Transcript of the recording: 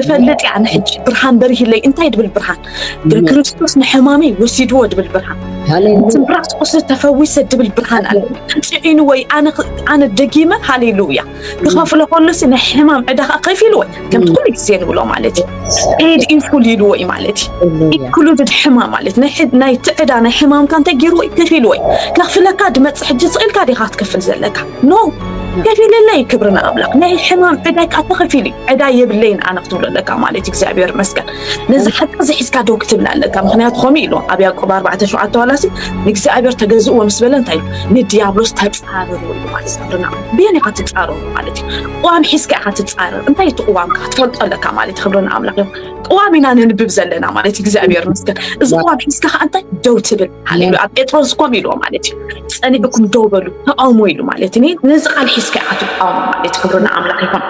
እፈልጥ እያ ንሕጂ ብርሃን በርሂለይ። እንታይ ድብል ብርሃን? ክርስቶስ ንሕማመይ ወሲድዎ ድብል ብርሃን። ሃሌሉያ። ስብራት ቁስሊ ተፈዊሰ ድብል ብርሃን ኣለ። ጽዒኑ ወይ ኣነ ኽ- ኣነ ደጊመ ሃሌሉያ ክኸፍሎ ከሎሲ ናይ ሕማም ዕዳ ከዓ ከፊሉ ወይ ከምቲ ኩሉ ግዜ ንብሎ ማለት እዩ። Paid in full ኢልዎ እዩ ማለት እዩ። ሃሌሉያ። Included ሕማም ማለት ናይ ሕ- ናይቲ ዕዳ ናይ ሕማምካ እንታይ ገይርዎ እዩ ከፊልዎ እዩ። ከኽፍለካ ድመጽእ ሕጂ ስቕ ኢልካ ዲኻ ክትከፍል ዘለካ? ኖ፣ ከፊለለይ። ክብሪ ንኣምላኽ። ናይ ሕማም ዕዳይ ከዓ ተኸፊሉ እዩ። ዕዳ የብለይን ኣነ ክትብሎ ኣለካ ማለት እዩ። እግዚኣብሔር ይመስገን። ነዚ ሓቂ እዚ ሒዝካ ደው ክትብል ኣለካ። ምክንያቱ ከምኡ ኢሉ ኣብ ያዕቆብ ኣርባዕተ ሸውዓተ ዋላሲ ንእግዚኣብሔር ተገዝእዎ ምስ በለ እንታይ ኢሉ? ንዲያብሎስ ተጻረርዎ ኢሉ ማለት እዩ። ክብሪ ንኣምላኽ። ብየን ኢኻ ትጻረሩ ማለት እዩ? ቅዋም ሒዝካ ኢኻ ትጻረር። እንታይ እቲ ቅዋምካ ክትፈልጦ ኣለካ ማለት እዩ። ክብሪ ንኣምላኽ ይኹን። ቅዋም ኢና ነንብብ ዘለና ማለት እዩ። እግዚኣብሔር ይመስገን። እዚ ቅዋም ሒዝካ ከዓ እንታይ ደው ትብል? ሃሌሉያ። ኣብ ጴጥሮስ ኮም ኢልዎ ማለት እዩ። ጸኒዕኩም ደው በሉ ተቃውሞ ኢሉ ማለት እዩ። ነዚ ቃል ሒዝካ ኢኻ ትቃወሞ ማለት እዩ። ክብሪ ንኣምላኽ ይኹን።